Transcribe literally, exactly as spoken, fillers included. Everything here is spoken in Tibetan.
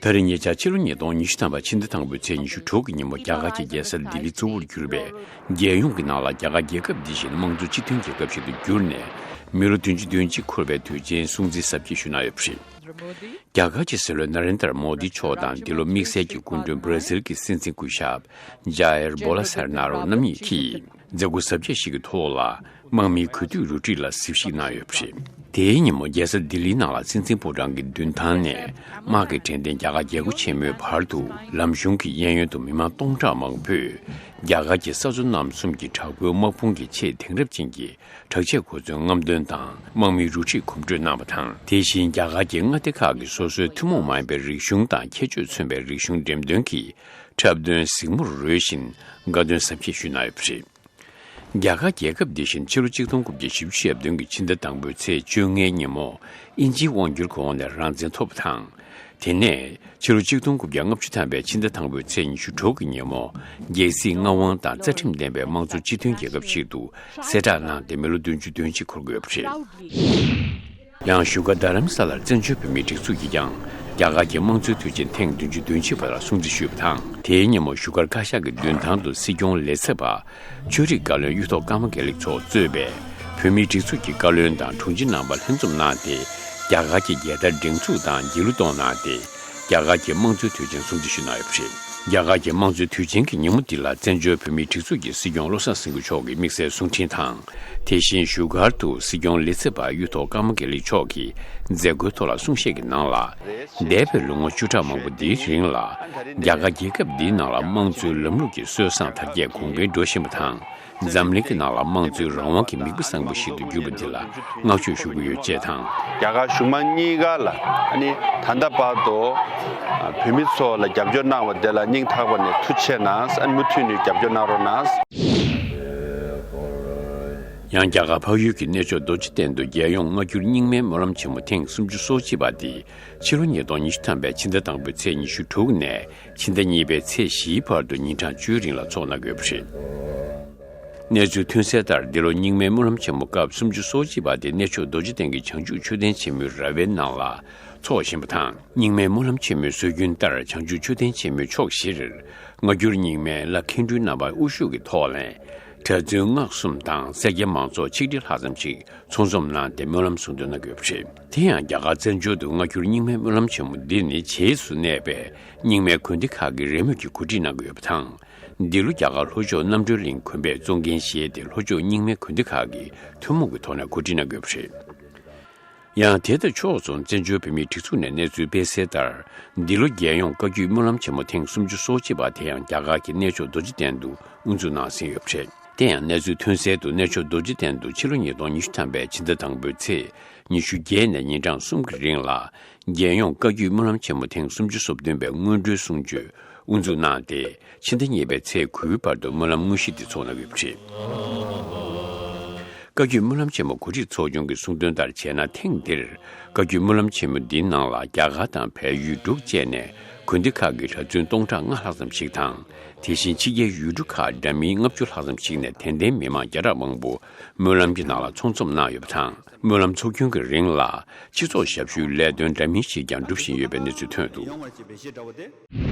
ད་རེས་ཉེ་ཆར་ཕྱི་ལོ་ཉིས་སྟོང་ཉི་ཤུ་ཐམ་པ་ཕྱི་ཟླ་དང་པོའི་ཚེས་ཉི་ཤུ་དྲུག་གི་ཉིན་མོ་རྒྱ་གར་གྱི་རྒྱལ་ས་ལྡི་ལི་གཙོ་བོར་གྱུར་པའི་རྒྱལ་ཡོངས་ཀྱི་ནང་ལ་རྒྱ་གར་རྒྱལ་ཁབ་འདི་བཞིན་དམངས་གཙོ་སྤྱི་མཐུན་རྒྱལ་ཁབ་ཞིག་ཏུ་གྱུར་ནས་མི་ལོ་བདུན་ཅུ་དོན་གཅིག་འཁོར་བའི་དུས་ཆེན་སྲུང་བརྩི་གཟབ་རྒྱས་ཞུས་གནང་ཡོད་པ་རེད། རྒྱ་གར་གྱི་སྲིད་བློན་ན་རེན་དར་མོ་དི་མཆོག་དང་འདི་ལོ་དམིགས་བསལ་གྱི་སྐུ་མགྲོན་བྷར་ཛིལ་གྱི་སྲིད་འཛིན་སྐུ་ཞབས་ཇཱ་ཡར་བྷོ་ལ་སར་ན་རོ་རྣམ་གཉིས་ཀྱིས་མཛད་སྒོ་གཟབ་རྒྱས་ཤིག་གི་ཐོག་ལ་དམག་མིའི་གུས་འདུད་རུ་སྒྲིག་ལ་གཟིགས་ཞིབ་གནང་ཡོད་པ་རེད། དེའི་ཉིན་མོ་རྒྱལ་ས་ལྡི་ལིའི་ནང་ལ་སྲིད་འཛིན་ཕོ་བྲང་གི་མདུན་ཐང་ནས་དམག་གི་དྲན་རྟེན་རྒྱ་གར་རྒྱལ་སྒོ་ཆེན་མོའི་བར་དུ་ལམ་གཞུང་གི་གཡས་གཡོན་དུ་མི་མང་སྟོང་ཕྲག་མང་པོས་རྒྱ་གར་གྱི་ས་མཚོ་རྣམ་གསུམ་གྱི་དྲག་པོའི་དམག་དཔུང་གི་ཆེས་དེང་རབས་ཅན་གྱི་དྲག་ཆས་གོ་མཚོན་རྔམ་སྟོན་དང་དམག་མིའི་རུ་ཁྲིད་གོམ་བགྲོད་གནང་བ་དང་། དེ་བཞིན་རྒྱ་གར་གྱི་མངའ་སྡེ་ཁག་གི་སོ་སོའི་ཐུན་མོང་མ་ཡིན་པའི་རིག་གཞུང་དང་ཁྱད་ཆོས་མཚོན་པའི་རིག་གཞུང་འགྲེམས་སྟོན་གྱི་འཁྲབ་སྟོན་གཟིགས་མོར་རོལ་བཞིན་དགའ་སྟོན་གཟབ་རྒྱས་ཞུས་གནང་ཡོད་པ་རེད། རྒྱ་གར་རྒྱལ་ཁབ་འདི་བཞིན་ཕྱི་ལོ་ཆིག་སྟོང་དགུ་བརྒྱ་བཞི་བཅུ་ཞེ་བདུན་གྱི་ཕྱི་ཟླ་དང་པོའི་ཚེས་བཅོ་ལྔའི་ཉིན་མོ་དབྱིན་ཇིའི་དབང་བསྒྱུར་གྱི་འོག་ནས་རང་བཙན་ཐོབ་པ་དང་། དེ་ནས་ཕྱི་ལོ་ཆིག་སྟོང་དགུ་བརྒྱ་ལྔ་བཅུ་ཐམ་པའི་ཕྱི་ཟླ་དང་པོའི་ཚེས་ཉི་ཤུ་དྲུག་གི་ཉིན་མོ་རྒྱལ་སྲིད་མངའ་དབང་དང་རྩ་ཁྲིམས་ལྡན་པའི་དམངས་གཙོ་སྤྱི་མཐུན་རྒྱལ་ཁབ་ཞིག་ཏུ་གསལ་བསྒྲགས་གནང་སྟེ་མི་ལོ་བདུན་ཅུ་དོན་གཅིག་འཁོར་དགོས་པ་རེད། ཡང་བཞུགས་སྒར་རྡ་རམ་ས་ལར་བཙན་བྱོལ་བོད་མིའི་སྒྲིག་འཛུགས་ཀྱིས་ཀྱང་རྒྱ་གར་གྱི་དམངས་གཙོའི་དུས་ཆེན་ཐེངས་བདུན་ཅུ་དོན་གཅིག་པ་ལ་སྲུང་བརྩི་ཞུས་པ་དང་། དེའི་ཉིན་མོ་བཞུགས་སྒར་བཀའ་ཤག་གི་མདུན་ཐང་དུ་སྲིད་སྐྱོང་ལས་ཚབ་པ་ཆོས་རིག་བཀའ་བློན་གཡུ་ཐོག་ཀརྨ་དགེ་ལེགས་མཆོག་གཙོས་པའི་བོད་མིའི་སྒྲིག་འཛུགས་ཀྱི་བཀའ་བློན་དང་དྲུང་ཆེ་རྣམ་པ་ལྷན་འཛོམས་གནང་སྟེ་རྒྱ་གར་གྱི་རྒྱལ་དར་སྒྲེང་འཛུགས་དང་རྒྱལ་གླུ་གཏོང་གནང་སྟེ་རྒྱ་གར་གྱི་དམངས་གཙོའི་དུས་ཆེན་སྲུང་བརྩི་ཞུས་གནང་ཡོད་པ་རེད། རྒྱ་གར་གྱི་དམངས་གཙོའི་དུས་ཆེན་གྱི་ཉིན་མོ་འདི་ལ་བཙན་བྱོལ་བོད་མིའི་སྒྲིག་འཛུགས་ཀྱི་སྲིད་སྐྱོང་བློ་བཟང་སེང་གེ་མཆོག་གིས་དམིགས་བསལ་གསུང་འཕྲིན་དང་། དེ་བཞིན་བཞུགས་སྒར་དུ་སྲིད་སྐྱོང་ལས་ཚབ་པ་གཡུ་ཐོག་ཀརྨ་དགེ་ལེགས་མཆོག་གིས་མཛད་སྒོའི་ཐོག་ལ་གསུང་བཤད་ཀྱི་ནང་ལ། འདས་པའི་ལོ་ངོ་བཅུ་ཕྲག་མང་པོ་འདིའི་རིང་ལ་རྒྱ་གར་རྒྱལ་ཁབ་འདིའི་ནང་ལ་དམངས་གཙོའི་ལམ་ལུགས་ཀྱི་སྲོལ་བཟང་དར་རྒྱས་གོང་འཕེལ་འགྲོ་བཞིན་པ་དང་། འཛམ་གླིང་གི་ནང་ལ་དམངས་གཙོའི་རང་དབང་གི་མིག་དཔེ་བཟང་པོ་ཞིག་ཏུ་གྱུར་པ་འདི་ལ་བསྔགས་བརྗོད་ཞུ་གི་ཡོད་ཅེས་དང་། རྒྱ་གར་གཞུང་མང་གཉིས་ཀ་ལ་ཨ་ནི་ད་ལྟ་བར་དུ་བོད་མི་ཚོ་ལ་རྒྱབ་སྐྱོར་གནང་བ་དེ་ལ་སྙིང་ཐག་པ་ནས་ཐུགས་རྗེ་ཆེ་གནང་། ཨ་ནི་མུ་མཐུད་ནས་རྒྱབ་སྐྱོར་གནང་རོགས་གནང་། ཡང་རྒྱ་གར་འཕགས་ཡུལ་གྱི་གནས་མཆོག་རྡོ་རྗེ་གདན་དུ་རྒྱལ་ཡོངས་སྔ་འགྱུར་རྙིང་མའི་སྨོན་ལམ་ཆེན་མོ་ཐེངས་སུམ་ཅུ་སོ་གཅིག་པ་དེ་ཕྱི་ལོ་ཉིས་སྟོང་ཉི་ཤུ་ཐམ་པའི་ཕྱི་ཟླ་དང་པོའི་ཚེས་ཉི་ཤུ་དྲུག་ནས་ཕྱི་ཟླ་གཉིས་པའི་ཚེས་བཞིའི་བར་དུ་ཉིན་གྲངས་བཅུའི་རིང་ལ་འཚོགས་གནང་དགོས་པ་རེད། གནས་ཚུལ་ཐོན་གསལ་ལྟར། འདི་ལོ་རྙིང་མའི་སྨོན་ལམ་ཆེན་མོ་སྐབས་སུམ་ཅུ་སོ་གཅིག་པ་དེ་གནས་མཆོག་རྡོ་རྗེ་གདན་གྱི་བྱང་ཆུབ་མཆོད་རྟེན་ཆེན་མོའི་ར་བའི་ནང་ལ་འཚོགས་བཞིན་པ་དང་། རྙིང་མའི་སྨོན་ལམ་ཆེན་མོའི་སྲོལ་རྒྱུན་ལྟར། བྱང་ཆུབ་མཆོད་རྟེན་ཆེན་མོའི་ཕྱོགས་བཞིར་སྔ་འགྱུར་རྙིང་མའི་བླ་མཁན་སྤྲུལ་རྣམ་པ་དབུ་བཞུགས་ཀྱི་ཐོག་ནས། གྲྭ་བཙུན་སྔགས་གསུམ་དང་སེར་སྐྱ་མང་ཚོགས་ཆིག་ཁྲི་ལྷག་ཙམ་ཞིག་ཚོགས་འཛོམས་གནང་སྟེ་སྨོན་ལམ་གསུང་འདོན་གནང་གི་ཡོད་པ་རེད། དེ་ཡང་རྒྱ་གར་བཙན་བྱོལ་དུ་སྔ་འགྱུར་རྙིང་མའི་སྨོན་ལམ་ཆེན་མོ་འདི་ནི་རྗེས་སུ་གནས་པའི་རྙིང་མའི་དགོན་སྡེ་ཁག་གི་རེས་མོས་ཀྱིས་གོ་སྒྲིག་གནང་གི་ཡོད་པ་དང་། འདི་ལོ་རྒྱ་གར་ལྷོ་ཕྱོགས་རྣམ་གྲོལ་གླིང་དགོན་པས་གཙོ་འགན་བཞེས་ཏེ། ལྷོ་ཕྱོགས་རྙིང་མའི་དགོན་སྡེ་ཁག་གིས་ཐུན་མོང་གི་ཐོག་ནས་གོ་སྒྲིག་གནང་གི་ཡོད་པ་རེད། ཡང་དེ་དང་ཕྱོགས་མཚུངས། བཙན་བྱོལ་བོད་མིའི་སྒྲིག་འཛུགས་ནས་གནས་ཚུལ་སྤེལ་གསལ་ལྟར། འདི་ལོ་རྒྱལ་ཡོངས་བཀའ་བརྒྱུད་སྨོན་ལམ་ཆེན་མོ་ཐེངས་སུམ་ཅུ་སོ་གཅིག་པ་དེ་ཡང་རྒྱ་གར་གྱི་གནས་མཆོག་རྡོ་རྗེ་གདན་དུ་དབུ་འཛུགས་གནང་ཟིན་ཡོད་པ་རེད། དེ་ཡང་གནས་ཚུལ་ཐོན་གསལ་དུ། གནས་མཆོག་རྡོ་རྗེ་གདན་དུ་ཕྱི་ལོ་ཉིས་སྟོང་ཉི་ཤུ་ཐམ་པའི་ཕྱི་ཟླ་དང་པོའི་ཚེས་ཉི་ཤུ་བརྒྱད་ནས་ཉིན་གྲངས་གསུམ་གྱི་རིང་ལ། རྒྱལ་ཡོངས་བཀའ་བརྒྱུད་སྨོན་ལམ་ཆེན་མོ་ཐེངས་སུམ་ཅུ་སོ་བདུན་པའི་སྔོན་འགྲོའི་གསུང་ཆོས་དབུ་འཛུགས་གནང་སྟེ། ཕྱི་ཟླ་གཉིས་པའི་ཚེས་དགུའི་བར་དུ་སྨོན་ལམ་དངོས་གཞི་དེ་འཚོགས་གནང་གི་ཡོད་པ་རེད། བཀའ་བརྒྱུད་སྨོན་ལམ་ཆེན་མོ་གོ་སྒྲིག་ཚོགས་ཆུང་གིས་གསུངས་དོན་ལྟར་བྱས་ན། ཐེངས་འདིར་བཀའ་བརྒྱུད་སྨོན་ལམ་ཆེན་མོ་འདིའི་ནང་ལ་རྒྱ་གར་དང་བལ་ཡུལ་འབྲུག་བཅས་ནས་དགོན་སྡེ་ཁག་གི་གྲྭ་བཙུན་སྟོང་ཕྲག་ལྔ་ལྷག་ཙམ་ཞིག་དང་། དེ་བཞིན་ཕྱི་རྒྱལ་ཡུལ་གྲུ་ཁག་འདྲ་མིན་ལྔ་བཅུ་ལྷག་ཙམ་ཞིག་ནས་དད་ལྡན་མི་མང་བརྒྱ་ཕྲག་མང་པོ་སྨོན་ལམ་གྱི་ནང་ལ་ཚོགས་འཛོམས་གནང་ཡོད་པ་དང་། སྨོན་ལམ་ཚོགས་རྒྱུན་གྱི་རིང་ལ་སྤྱི་ཚོགས་ཞབས་ཞུའི་ལས་དོན་འདྲ་མིན་ཞིག་ཀྱང་སྒྲུབ་བཞིན་ཡོད་པའི་གནས་ཚུལ་ཐོན་འདུག།